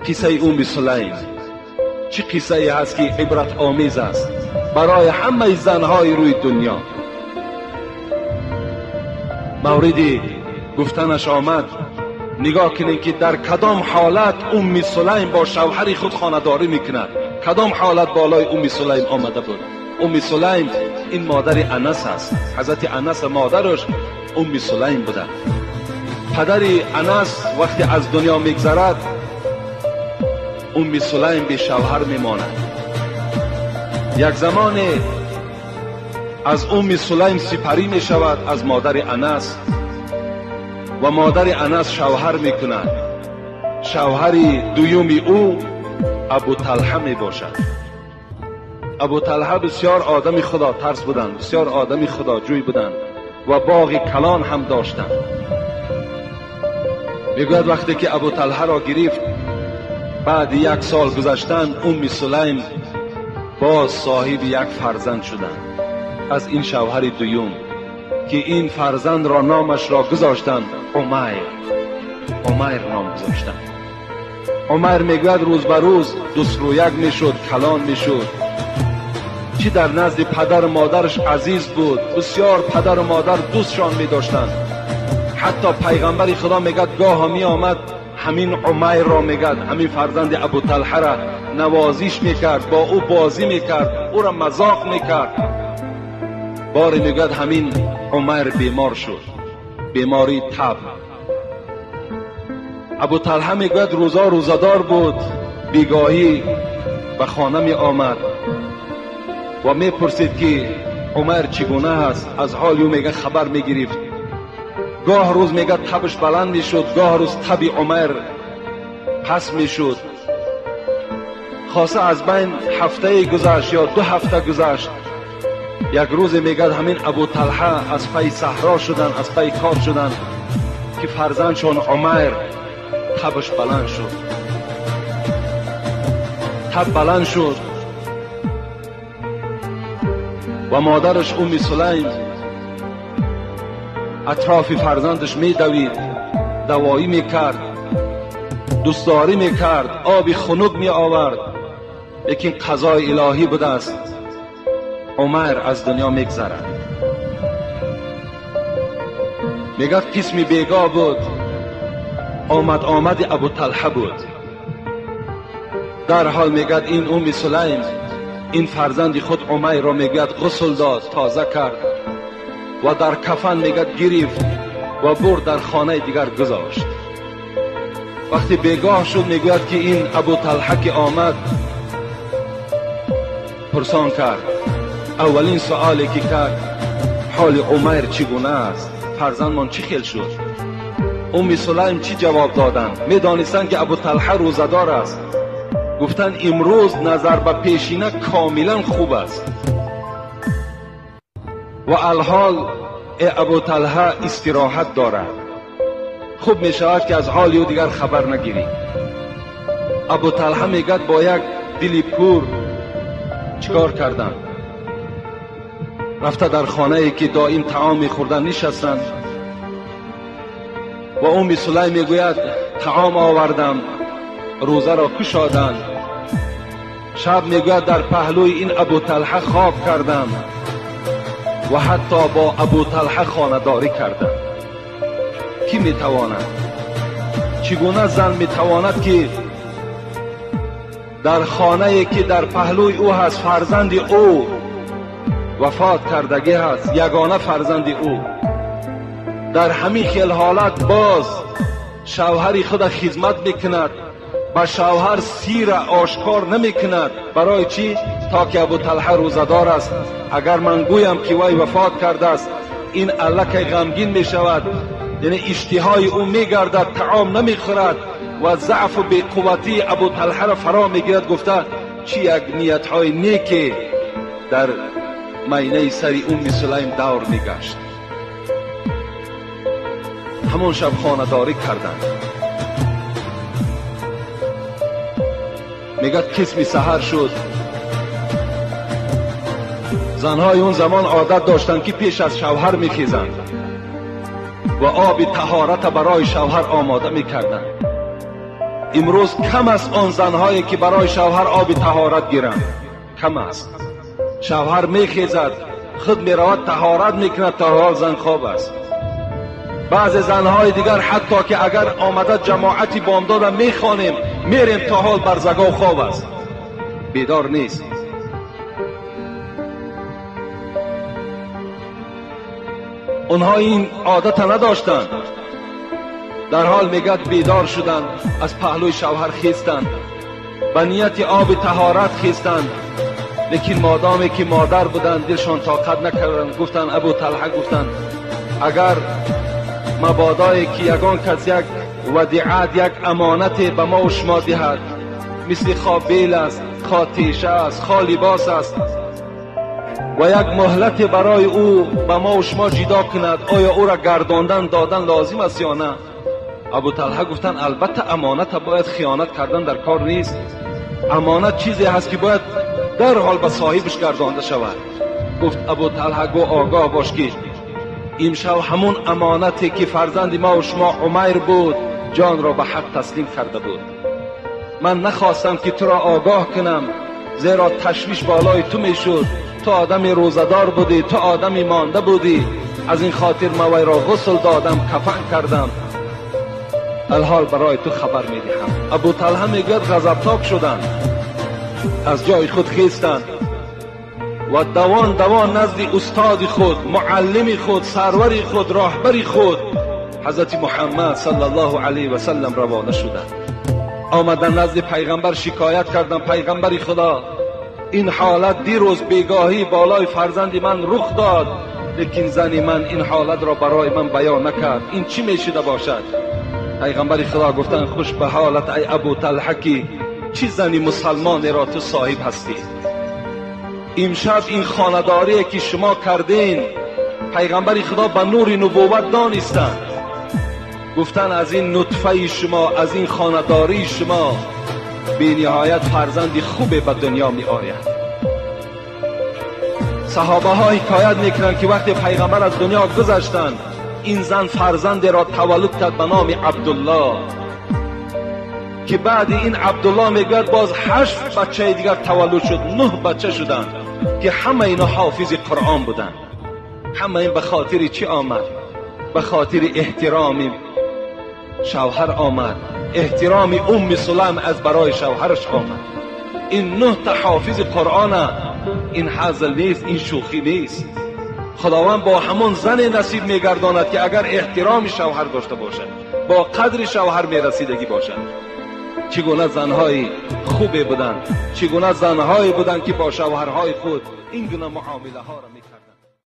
Қиссаи Умми Сулайм чӣ қиссае ҳаст, ки ибратомез аст барои ҳамаи занҳои рӯи дунё. Мавриди гуфтанаш омад. Нигоҳ кунед, ки дар кадом ҳолат Умми Сулайм бо шавҳари худ хонадорӣ мекунад. Кадом ҳолат болои Умми Сулайм омада буд. Умми Сулайм ин модари Анас аст. Ҳазрати Анас модараш Умми Сулайм буда. Падари Анас вақте аз дунё мегзарад, Умми Сулайм бешавҳар мемонад. Як замоне аз Умми Сулайм сипарӣ мешавад аз модари Анас ва модари Анас шавҳар мекунад. Шавҳари дуюми ӯ Абу Талҳа мебошад. Абу Талҳа бисёр одами худотарс буданд, бисёр одами худоҷӯй буданд ва боғи калон ҳам доштанд. Мегӯяд, вақте ки Абу Талҳаро гирифт, баъди як сол гузаштан Умми Сулайм боз соҳиби як фарзанд шуданд аз ин шавҳари дуюм, ки ин фарзандро номашро гузоштанд Умайр. Умайр ном гузоштанд. Умайр, мегӯяд, рӯз ба рӯз дусрӯяк мешуд, калон мешуд. Чӣ дар назди падару модараш азиз буд, бисёр падару модар дӯстшон медоштанд. Ҳатто пайғамбари Худо, мегӯяд, гоҳо меомад, ҳамин Умайрро, мегӯяд, ҳамин фарзанди Абуталҳара навозиш мекард, бо ӯ бозӣ мекард, ӯро мазоқ мекард. Боре, мегӯяд, ҳамин Умайр бемор шуд, бемории таб. Абуталҳа, мегӯяд, рӯзо рӯзадор буд. Бегоҳӣ ба хона меомад ва мепурсид, ки Умайр чӣ гуна аст. Аз ҳоли ӯ, мега, хабар мегирифт. Гоҳ рӯз, мега, табш баланд мешуд, гоҳ рӯз таби Умайр паст мешуд. Хоса аз байн ҳафтае гузашт ё 2 ҳафта гузашт. Як рӯзе, мегӯяд, ҳамин Абуталҳа аз пайи саҳро шуданд, аз пайи кор шуданд, ки фарзандшон Умайр табаш баланд шуд. Таб баланд шуд ва модараш Умми Сулайм атрофи фарзандаш медавид, давоӣ мекард, дӯстдорӣ мекард, оби хунук меовард. Лекин қазои илоҳӣ будааст, Умайр аз дунё мегзарад. Мегӯяд, қисми бегоҳ буд, омад омади Абуталҳа буд. Дарҳол, мегӯяд, ин Умми Сулайм ин фарзанди худ Умайрро, мегӯяд, ғусл дод, тоза кард ва дар кафан, мегӯяд, гирифт ва бурд, дар хонаи дигар гузошт. Вақте бегоҳ шуд, мегӯяд, ки ин Абуталҳа ки омад, пурсон кард. Аввалин суоле ки кард: ҳоли Умайр чӣ гуна аст, фарзандмон чӣ хел шуд? Умми Сулайм чӣ ҷавоб доданд? Медонистанд, ки Абуталҳа рӯзадор аст. Гуфтанд, имрӯз назар ба пешина комилан хуб аст ва алҳол э Абуталҳа истироҳат дорад. Хуб мешавад, ки аз ҳоли ӯ дигар хабар нагирӣ. Абуталҳа, мегӯяд, бо як дили пур чӣ кор карданд? Рафта дар хонае, ки доим таом мехӯрданд, нишастанд ва Умми Сулайм, мегӯяд, таом овардам, рӯзаро кушоданд. Шаб, мегӯяд, дар паҳлӯи ин Абуталҳа хоб кардам ва ҳатто бо Абуталҳа хонадорӣ кардам. Кӣ метавонад, чӣ гуна зан метавонад, ки дар хонае, ки дар паҳлӯи ӯ ҳаст, фарзанди ӯ вафот кардагӣ ҳаст, ягона фарзанди ӯ, дар ҳамин хел ҳолат боз шавҳари худа хизмат мекунад, ба шавҳар сира ошкор намекунад? Барои чӣ? То ки Абуталҳа рӯзадор аст. Агар ман гӯям, ки вай вафот кардааст, ин аллакай ғамгин мешавад, яъне иштиҳои ӯ мегардад, таом намехӯрад ва заъфу беқувватии Абуталҳаро фаро мегирад, гуфта. Чӣ як ниятҳои неке дар майнаи сари Умми Сулайм давр мегашт. Ҳамон шаб хонадорӣ карданд. Мегӯяд, қисми саҳар шуд. Занҳои он замон одат доштанд, ки пеш аз шавҳар мехезанд ва оби таҳората барои шавҳар омода мекарданд. Имрӯз кам аст он занҳое ки барои шавҳар оби таҳорат гиранд. Кам аст. Шавҳар мехезад, худ меравад таҳорат мекунад, то ҳол зан хоб аст. Баъзе занҳои дигар ҳатто ки агар омада ҷамоати бомдода мехонем, мерем то ҳол барзагов хоб аст, бедор нест. Онҳо ин одата надоштанд. Дар ҳол мегӯяд бедор шуданд, аз паҳлӯи шавҳар хестанд, ба нияти оби таҳорат хестанд. Лекин модоме ки модар буданд дилшон тоқат накарданд. Гуфтанд Абу Талҳа, гуфтанд агар мабодое ки ягон кас як вадиат, як амонате ба мо шумо диҳад, мисли хо бел аст, хо теша аст, хо либос аст, ва як муҳлате барои ӯ ба мо шумо ҷидо кунад, оё ӯро гардондан додан лозим аст ё на? Абу Талҳа гуфтанд албатта амоната бояд хиёнат кардан дар кор нест. Амонат чизе ҳаст ки бояд дарҳол ба соҳибаш гардонда шавад. Гуфт Абу Талҳа, гӯ огоҳ бош ки имшаб ҳамун амонате ки фарзанди мо шумо Умайр буд, ҷонро ба ҳақ таслим карда буд. Ман нахостам ки туро огоҳ кунам, зеро ташвиш болои ту мешуд. Ту одами рӯзадор будӣ, ту одами монда будӣ. Аз ин хотир ман вайро ғусл додам, кафан кардам. Алҳол барои ту хабар медиҳам. Абу Талҳа мегӯяд ғазабнок шуданд, аз ҷои худ хестанд ва давон давон назди устоди худ, муаллими худ, сарвари худ, роҳбари худ ҳазрати Муҳаммад саллаллоҳу алайҳи васаллам равона шуданд. Омаданд назди пайғамбар, шикоят карданд: пайғамбари Худо, ин ҳолат дирӯз бегоҳӣ болои фарзанди ман рух дод, лекин зани ман ин ҳолатро барои ман баён накард. Ин чӣ мешуда бошад? Пайғамбари Худо гуфтанд хуш ба ҳолат ай Абу Талҳа, ки чӣ зани мусалмонеро ту соҳиб ҳастӣ. Имшаб ин хонадорие ки шумо кардин, пайғамбари Худо ба нури нубувват донистанд. Гуфтанд аз ин нутфаи шумо, аз ин хонадории шумо бениҳоят фарзанди хубе ба дунё меояд. Саҳобаҳо ҳикоят мекунанд ки вақте пайғамбар аз дунё гузаштанд, ин зан фарзандеро таваллуд кард ба номи Абдуллоҳ, ки баъди ин Абдуллоҳ мегӯяд боз 8 бачаи дигар таваллуд шуд, 9 бача шуданд ки ҳама ино ҳофизи Қуръон буданд. Ҳама ин ба хотири чӣ омад? Ба хотири эҳтироми шавҳар омад. Эҳтироми Умми Сулайм аз барои шавҳараш омад. Ин 9 та ҳофизи Қуръона, ин ҳазл нест, ин шӯхӣ нест. Худованд бо ҳамон зане насиб мегардонад ки агар эҳтироми шавҳар дошта бошад, бо қадри шавҳар мерасидагӣ бошад. Чӣ гуна занҳои хубе буданд, чӣ гуна занҳое буданд ки бо шавҳарҳои худ ин гуна муомилаҳоро мекарданд.